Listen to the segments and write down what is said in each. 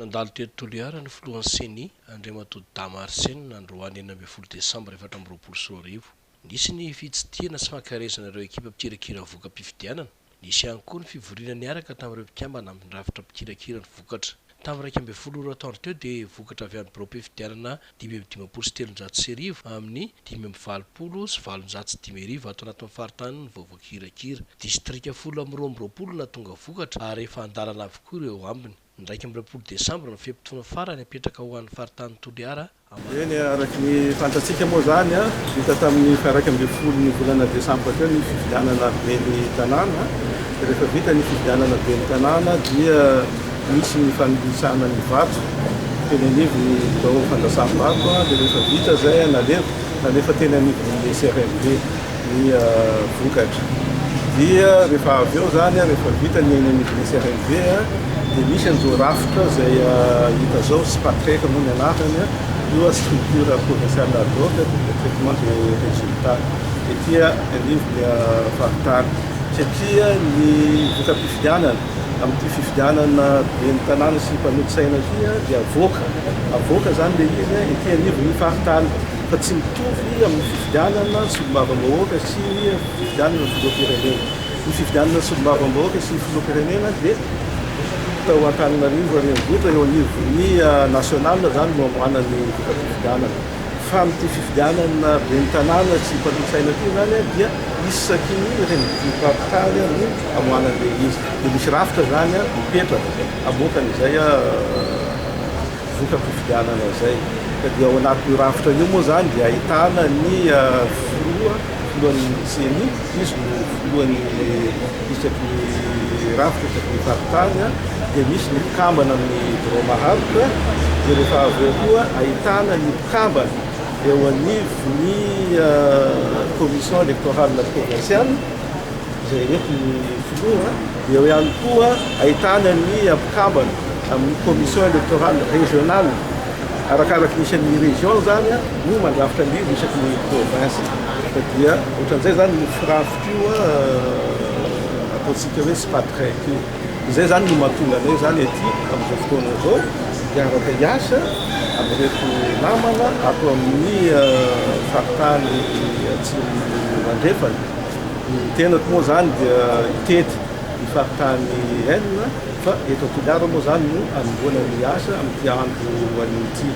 Nandalo teto Toliara ny filohan'ny Ceni, Andriamatoa Dama Arsène, androany 16 desambra 2024. Nisy ny fitsidihana sy fankaherezana ireo ekipa mpikirakira voka-pifidianana. Nisy ihany koa ny fivoriana niaraka tamin'ireo mpikambana amin'ny rafitra mpikirakira ny vokatra. Tamin'ny 11 ora atoandro teo dia vokatra avy amin'ny biraom-pifidianana 355 amin'ny 885 ato anatin'ny faritany ny vaovao kirakira. Distrika 22 nahatonga vokatra ary efa an-dalana avokoa ireo ambiny. Ny 21 desambra no fe-potoana farany apetraka ho an'ny faritanin'i Toliara Eny, araka ny fantatsika moa izany, vita tamin'ny faha-11 ny volana desambra teo ny fifidianana ben'ny tanàna. Rehefa vita ny fifidianana ben'ny tanàna dia nisy ny fanilisana ny vato teny anivon'ny birao fandraisam-bato dia rehefa vita izay nalefa, nalefa teny anivon'ny CRMV ny vokatra. Dia rehefa avy eo izany, rehefa vita ny eny anivon'ny SRMV dia misy an'izao rafitra izay hita izao, SPATREC moa ny anarany, io structure provinciale ad hoc pour le traitement des résultats ety anivon'ny faritany. Satria ny voka-pifidianana amin'ity fifidianana ben'ny tanàna sy mpanolotsaina ity dia avoaka, avoaka izany ilay izy ety anivon'ny faritany. Fa tsy mitovy amin'ny fifidianana solombavambahoaka sy ny fifidianana filoham-pirenena. Ny fifidianana solombavambahoaka sy ny filoham-pirenena dia tao Antananarivo renivohitra eo anivon'ny national izany no amoahana ny voka-pifidianana. Fa amin'ity fifidianana ben'ny tanàna sy mpanolotsaina ity izany dia isaky ny renivohim-paritany no amoahana an'ilay izy. Dia misy rafitra izany mipetraka hamoaka an'izay. voka-pifidianana izay. Ka dia ao anatin'io rafitra io moa izany dia ahitana ny filoha, filohan'ny ceni, izy no filohan'ny isaky ny rafitra isaky ny faritany, dia misy ny mpikambana amin'ny birao maharitra, dia rehefa avy eo koa ahitana ny mpikambana eo anivon'ny commission électorale provinciale, izay ireto ny filoha, dia eo ihany koa ahitana ny mpikambana amin'ny commission électorale régionale, arakaraky ny isan'ny région izany no mandrafitra ny izy isaky ny province, fa dia ohatran'izay izany ny firafitr'io ataontsika hoe SPATREC io, izay izany no mahatonga anay izany aty amin'izao fotoana izao hiaraka hiasa amin'ireto namana ato amin'ny faritany Atsimo Andrefana. Ny tenako moa izany dia hitety ny faritany enina fa eto Toliara moa izany no hanombohana ny asa amin'ity andro anio ity.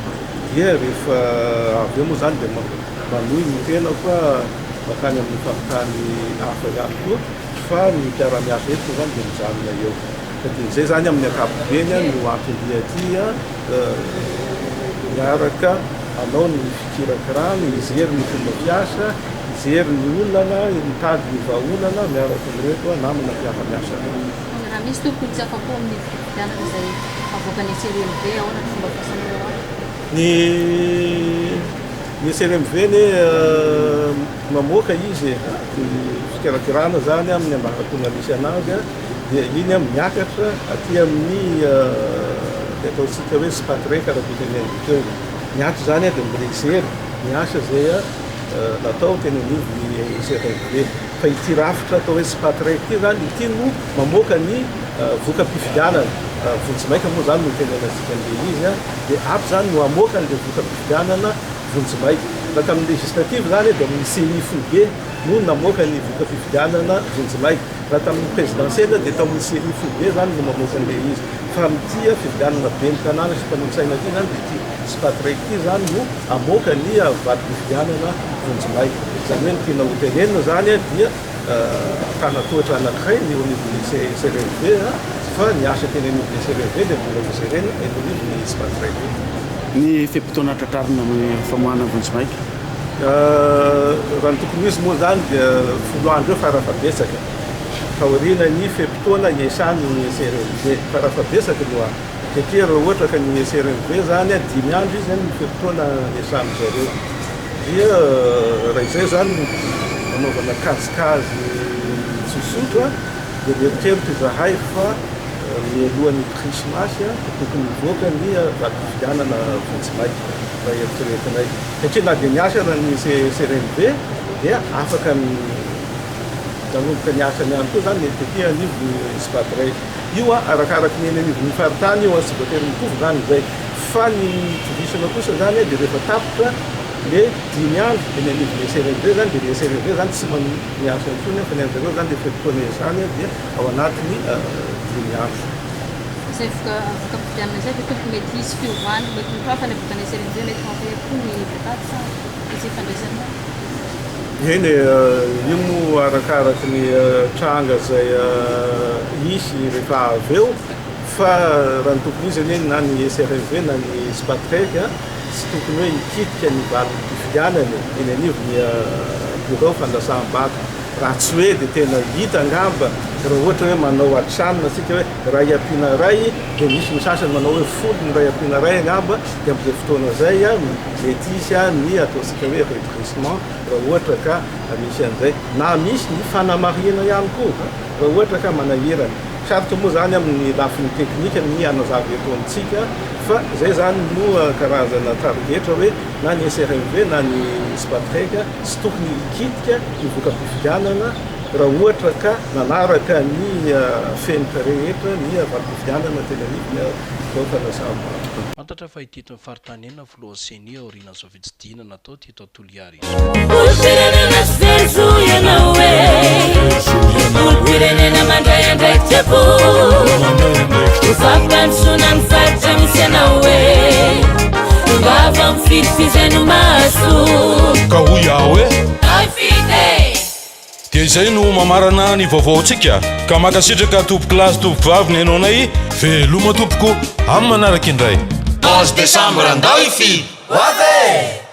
Dia rehefa avy eo moa izany dia manohy ny tenako mankany amin'ny faritany hafa ihany koa fa ny mpiara-miasa eto moa izany dia mijanona eo. Ka dia izay izany amin'ny ankapobeny no anton-dia aty miaraka hanao ny fikirakirana, hijery ny fomba fiasa. Hijery ny olana, hitady ny vahaolana miaraka amin'ireto namana mpiara-miasa ireto. Raha misy tompoko ny tsy afa-po amin'ny voka-pifidianana izay avoakan'ny SRMV, ahoana ny fomba fiasanareo any? Ny ny SRMV anie mamoaka izy e, ny fikirakirana izany amin'ny ambaratonga misy anazy dia iny miakatra aty amin'ny ilay ataontsika hoe Spatrec araka ny teneniko teo. Ny ato izany dia mbola hijery ny asa izay natao teny anivon'ny CRMV. Fa ity rafitra atao hoe Spatrec ity izany, ity no mamoaka ny voka-pifidianana. Vonjimaika moa izany no itenenantsika an'ilay izy, dia ato izany no hamoaka an'ilay voka-pifidianana vonjimaika. Raha tamin'ny législative izany dia amin'ny Ceni foibe no namoaka ny voka-pifidianana vonjimaika. Raha tamin'ny présidentielle dia tao amin'ny Ceni foibe izany no mamoaka an'ilay izy. Fa amin'ity fifidianana ben'ny tanàna sy mpanolotsaina ity izany dia ity Spatrec ity izany no hamoaka ny valim-pifidianana vonjimaika. Izany hoe ny tiana hotenenina izany dia antanatohatra anankiray ny eo anivon'ny CRMV fa ny asa teny anivon'ny CRMV dia mbola hojerena eto anivon'ny Spatrec. Ny fe-potoana tratrarina amin'ny famoahana vonjimaika? Raha ny tokony ho izy moa izany dia 10 andro eo farafahabetsaka taorian'ny fe-potoana iasan'ny CRMV. Farafahabetsaka aloha. Satria raha ohatra ka ny SRMV zany dimy andro izy no fe-potoana niasan-dry zareo. Dia raha izay zany no anaovana kajikajy tsotsotra dia mieritreritra izahay fa mialohan'ny krismasy dia tokony hivoaka ny valim-pifidianana vonjimaika raha eritreretinay. Satria na dia niasa aza ny SRMV dia afaka. nanomboka ny asany ihany koa izany ny tety anivon'ny Spatrec. Io arakaraky ny eny anivon'ny faritany io tsy voatery mitovy izany izay fa ny tovisana kosa izany dia rehefa tapitra le dimy andro eny anivon'ny SRMV izany dia ny SRMV izany tsy manohy ny asa intsony fa ny anjareo izany le fe-potoana iasany dia ao anatin'ny dimy andro. Izay voka-pifidianana izay ve tompoko mety hisy fiovana, mety ho hafa ny avoakan'ny SRMV, mety mampahery koa ny voatady sa hisy ifandraisany ihany? Eny e, io moa arakaraky ny tranga izay hisy rehefa avy eo fa raha ny tokony izy anie na ny SRMV na ny Spatrec tsy tokony hoe hikitika ny valim-pifidianana e, eny anivon'ny birao fandrasam-bato. Raha tsy hoe dia tena hita angamba raha ohatra hoe manao adsanina isika hoe iray ampiana iray dia misy ny sasany manao hoe folo ny iray ampiana iray angamba dia amin'izay fotoana izay mety hisy ny ataontsika hoe redressement raha ohatra ka misy an'izay na misy ny fanamarihana ihany koa raha ohatra ka manahirana. Sarotra moa izany amin'ny lafiny teknika ny hanazava eto amintsika fa izay izany no karazana tarigetra hoe na ny SRMV na ny Spatrec tsy tokony hikitika ny voka-pifidianana raha ohatra ka nanaraka ny fenitra rehetra ny valim-pifidianana teny anivon'ny birao fanasam-bato. Fantatra fa ity eto amin'ny faritany enina filohan'ny Ceni aorianan'izao fitsidihina natao teto Toliara izao. Olom-pirenena tsy very zo ianao e Olom-pirenena mandray andraikitra po Ho fampandrosoana ny faritra misy anao e Tongava mifidy f'izay no mahasoa Ka hoy aho hoe. Mifidy e! Dia izay no mamarana ny vaovaontsika ka mankasitraka tompokolahy sy tompokovavy nihaino anay, veloma tompoko amin'ny manaraka indray. 11 décembre ndao hifidy! Ho avy e!